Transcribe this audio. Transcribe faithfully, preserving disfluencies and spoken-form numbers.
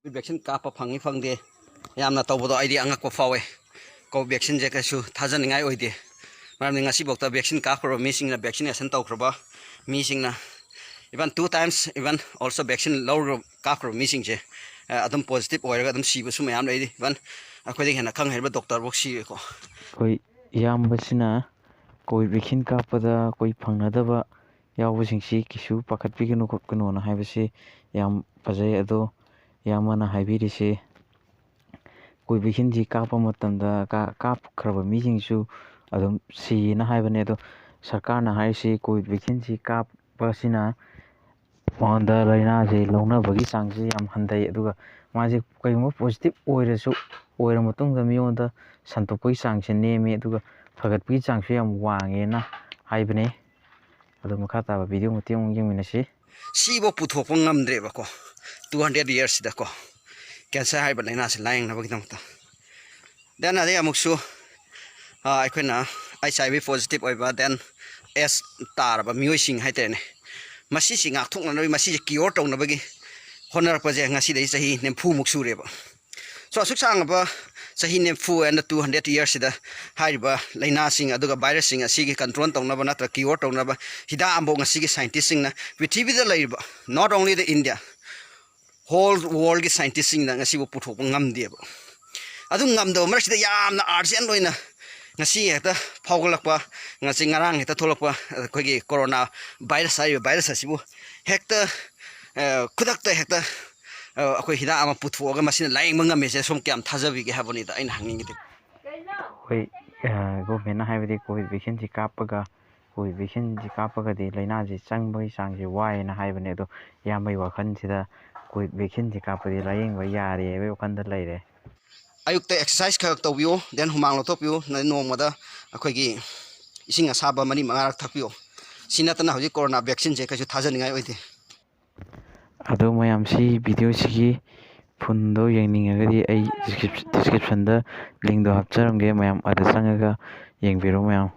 Vaccine ꯀꯥꯞꯄ ꯐꯪꯉꯤ ꯐꯪꯗꯦ ꯌꯥꯝꯅ ꯇꯧꯕꯗꯣ ꯑꯩꯗꯤ ꯑꯉꯛꯄ ꯐꯥꯎꯋꯦ꯫ ꯀꯣ ꯚꯦꯛꯁꯤꯟꯁꯦ ꯀꯩꯁꯨ ꯊꯥꯖꯅꯤꯡꯉꯥꯏ ꯑꯣꯏꯗꯦ꯫ ꯃꯔꯝꯗꯤ ꯉꯁꯤꯐꯥꯎꯗ ꯚꯦꯛꯁꯤꯟ ꯀꯥꯞꯈ꯭ꯔꯕ ꯃꯤꯁꯤꯡꯅ, ꯚꯦꯛꯁꯤꯅꯦꯁꯟ ꯇꯧꯈ꯭ꯔꯕ ꯃꯤꯁꯤꯡꯅ, even two times, even also vaccine ꯂꯧꯔ ꯀꯥꯞꯈ꯭ꯔꯕ ꯃꯤꯁꯤꯡꯁꯦ ꯑꯗꯨꯝ ꯄꯣꯖꯤꯇꯤꯚ ꯑꯣꯏꯔꯒ ꯑꯗꯨꯝ ꯁꯤꯕꯁꯨ ꯃꯌꯥꯝ ꯂꯩꯔꯤ꯫ Even ꯑꯩꯈꯣꯏꯗꯒꯤ ꯍꯦꯟꯅ ꯈꯪ ꯍꯩꯔꯕ ꯗꯣꯛꯇꯔꯐꯧ ꯁꯤꯔꯦꯀꯣ꯫ ꯑꯩꯈꯣꯏ ꯏꯌꯥꯝꯕꯁꯤꯅ ꯀꯣꯚꯤꯠ ꯚꯦꯛꯁꯤꯟ ꯀꯥꯞꯄꯗ ꯑꯩꯈꯣꯏ ꯐꯪꯅꯗꯕ ꯌꯥꯎꯕꯁꯤꯡꯁꯤ ꯀꯩꯁꯨ ꯄꯥꯈꯠꯄꯤꯒꯅꯨ ꯈꯣꯠꯀꯅꯨꯅ ꯍꯥꯏꯕꯁꯤ ꯌꯥꯝ ꯐꯖꯩ꯫ ꯑꯗꯣ ꯏꯌꯥꯝꯕꯅ ꯍꯥꯏꯕꯤꯔꯤꯁꯤ ꯀꯣꯚꯤꯠ ꯚꯦꯛꯁꯤꯟꯁꯤ ꯀꯥꯞꯄ ꯃꯇꯝꯗ ꯀꯥꯞꯈ꯭ꯔꯕ ꯃꯤꯁꯤꯡꯁꯨ ꯑꯗꯨꯝ ꯁꯤꯌꯦꯅ ꯍꯥꯏꯕꯅꯦ꯫ ꯑꯗꯣ ꯁꯔꯀꯥꯔꯅ ꯍꯥꯏꯔꯤꯁꯤ ꯀꯣꯚꯤꯠ ꯚꯦꯛꯁꯤꯟꯁꯤ ꯀꯥꯞꯄꯁꯤꯅ ꯃꯉꯣꯟꯗ ꯂꯥꯏꯅꯥꯁꯦ ꯂꯧꯅꯕꯒꯤ ꯆꯥꯡꯁꯦ ꯌꯥꯝ ꯍꯟꯊꯩ꯫ ꯑꯗꯨꯒ ꯃꯥꯁꯦ ꯀꯩꯒꯨꯝꯕ ꯄꯣꯖꯤꯇꯤꯚ ꯑꯣꯏꯔꯁꯨ, ꯑꯣꯏꯔ ꯃꯇꯨꯡꯗ ꯃꯤꯉꯣꯟꯗ ꯁꯟꯗꯣꯛꯄꯒꯤ ꯆꯥꯡꯁꯦ ꯅꯦꯝꯃꯤ, ꯑꯗꯨꯒ ꯐꯒꯠꯄꯒꯤ ꯆꯥꯡꯁꯨ ꯌꯥꯝ ꯋꯥꯡꯉꯦꯅ ꯍꯥꯏꯕꯅꯦ꯫ ꯑꯗꯣ ꯃꯈꯥ ꯇꯥꯕ ꯚꯤꯗꯤꯑꯣ ꯃꯇꯦꯛ ꯑꯃꯨꯛ ꯌꯦꯡꯃꯤꯟꯅꯁꯤ꯫ ꯁꯤꯐꯥꯎ ꯄꯨꯊꯣꯛꯄ ꯉꯝꯗ꯭ꯔꯦꯕꯀꯣ, two hundred yearsꯁꯤꯗꯀꯣ, ꯀꯦꯟꯁꯔ ꯍꯥꯏꯕ ꯂꯥꯏꯅꯥꯁꯤ ꯂꯥꯌꯦꯡꯅꯕꯒꯤꯗꯃꯛꯇ꯫ Then ꯑꯗꯩ ꯑꯃꯨꯛꯁꯨ ꯑꯩꯈꯣꯏꯅ ꯑꯩꯆ ꯑꯥꯏ ꯚꯤ ꯄꯣꯖꯤꯇꯤꯚ ꯑꯣꯏꯕ, then ꯑꯦꯁ ꯇꯥꯔꯕ ꯃꯤꯑꯣꯏꯁꯤꯡ ꯍꯥꯏꯇꯥꯔꯦꯅꯦ, ꯃꯁꯤꯁꯤ ꯉꯥꯛꯊꯣꯛꯅꯅꯕꯒꯤ, ꯃꯁꯤꯁꯦ ꯀꯤꯌꯣꯔ ꯇꯧꯅꯕꯒꯤ ꯍꯣꯠꯅꯔꯛꯄꯁꯦ ꯉꯁꯤꯗꯒꯤ ꯆꯍꯤ ꯅꯤꯐꯨꯃꯨꯛ ꯁꯨꯔꯦꯕ꯫ So ꯑꯁꯨꯛ ꯁꯥꯡꯉꯕ ꯆꯍꯤ ꯅꯤꯐꯨ and two hundred yearsꯁꯤꯗ ꯍꯥꯏꯔꯤꯕ ꯂꯥꯏꯅꯥꯁꯤꯡ ꯑꯗꯨꯒ ꯚꯥꯏꯔꯁꯁꯤꯡ ꯑꯁꯤꯒꯤ ꯀꯟꯇ꯭ꯔꯣꯜ ꯇꯧꯅꯕ ꯅꯠꯇ꯭ꯔꯒ ꯀꯤꯌꯣꯔ ꯇꯧꯅꯕ ꯍꯤꯗꯥꯛ ꯑꯃꯐꯥꯎ ꯉꯁꯤꯒꯤ ꯁꯥꯏꯟꯇꯤꯁꯁꯤꯡꯅ, ꯄ꯭ꯔꯤꯊꯤꯕꯤꯗ ꯂꯩꯔꯤꯕ, not only the India, whole worldꯒꯤ ꯁꯥꯏꯟꯇꯤꯁꯁꯤꯡꯅ ꯉꯁꯤꯐꯥꯎ ꯄꯨꯊꯣꯛꯄ ꯉꯝꯗꯦꯕ꯫ ꯑꯗꯨ ꯉꯝꯗꯕ ꯃꯔꯛꯁꯤꯗ ꯌꯥꯝꯅ ꯑꯥꯔꯖꯦꯟ ꯑꯣꯏꯅ ꯉꯁꯤ ꯍꯦꯛꯇ ꯐꯥꯎꯒꯠꯂꯛꯄ, ꯉꯁꯤ ꯉꯔꯥꯡ ꯍꯦꯛꯇ ꯊꯣꯛꯂꯛꯄ ꯑꯩꯈꯣꯏꯒꯤ ꯀꯣꯔꯣꯅꯥ ꯚꯥꯏꯔꯁ ꯍꯥꯏꯔꯤꯕ ꯚꯥꯏꯔꯁ ꯑꯁꯤꯕꯨ ꯍꯦꯛꯇ ꯈꯨꯗꯛꯇ ꯍꯦꯛꯇ ꯑꯩꯈꯣꯏ ꯍꯤꯗꯥꯛ ꯑꯃ ꯄꯨꯊꯣꯛꯑꯒ ꯃꯁꯤꯅ ꯂꯥꯌꯦꯡꯕ ꯉꯝꯃꯤꯁꯦ ꯁꯣꯝ ꯀꯌꯥꯝ ꯊꯥꯖꯕꯤꯒꯦ ꯍꯥꯏꯕꯅꯤꯗ ꯑꯩꯅ ꯍꯪꯅꯤꯡꯉꯤꯗꯤ꯫ ꯑꯩꯈꯣꯏ ꯒꯣꯔꯃꯦꯟꯅ ꯍꯥꯏꯕꯗꯤ ꯀꯣꯚꯤꯠ ꯚꯦꯛꯁꯤꯟꯁꯤ ꯀꯥꯞꯄꯒ, ꯀꯣꯚꯤꯠ ꯚꯦꯛꯁꯤꯟꯁꯤ ꯀꯥꯞꯄꯒꯗꯤ ꯂꯥꯏꯅꯥꯁꯤ ꯆꯪꯕꯒꯤ ꯆꯥꯡꯁꯤ ꯋꯥꯏꯌꯦꯅ ꯍꯥꯏꯕꯅꯦ꯫ ꯑꯗꯣ ꯏꯌꯥꯝꯕꯒꯤ ꯋꯥꯈꯜꯁꯤꯗ ꯀꯣꯚꯤꯠ ꯚꯦꯛꯁꯤꯟꯁꯤ ꯀꯥꯞꯄꯗꯤ ꯂꯥꯏꯌꯦꯡꯕ ꯌꯥꯔꯦ ꯍꯥꯏꯕꯒꯤ ꯋꯥꯈꯜꯗ ꯂꯩꯔꯦ꯫ ꯑꯌꯨꯛꯇ ꯑꯦꯛꯁꯔꯁꯥꯏꯁ ꯈꯔ ꯇꯧꯕꯤꯌꯨ, then ꯍꯨꯃꯥꯡ ꯂꯧꯊꯣꯛꯄꯤꯌꯨ, ꯅꯣꯡꯃꯗ ꯑꯩꯈꯣꯏꯒꯤ ꯏꯁꯤꯡ ꯑꯁꯥꯕ ꯃꯔꯤ ꯃꯉꯥꯔꯛ ꯊꯛꯄꯤꯌꯨ꯫ ꯁꯤ ꯅꯠꯇꯅ ꯍꯧꯖꯤꯛ ꯀꯣꯔꯣꯅꯥ ꯚꯦꯛꯁꯤꯟꯁꯦ ꯀꯩꯁꯨ ꯊꯥꯖꯅꯤꯡꯉꯥꯏ ꯑꯣꯏꯗꯦ꯫ ꯑꯗꯣ ꯃꯌꯥꯝ, ꯁꯤ ꯚꯤꯗꯤꯑꯣꯁꯤꯒꯤ ꯐꯨꯜꯗꯣ ꯌꯦꯡꯅꯤꯡꯉꯒꯗꯤ ꯑꯩ ꯗꯤꯁꯀ꯭ꯔꯤꯞꯁꯟꯗ ꯂꯤꯡꯗꯣ ꯍꯥꯞꯆꯔꯝꯒꯦ, ꯃꯌꯥꯝ ꯑꯗ ꯆꯪꯉꯒ ꯌꯦꯡꯕꯤꯔꯣ ꯃꯌꯥꯝ꯫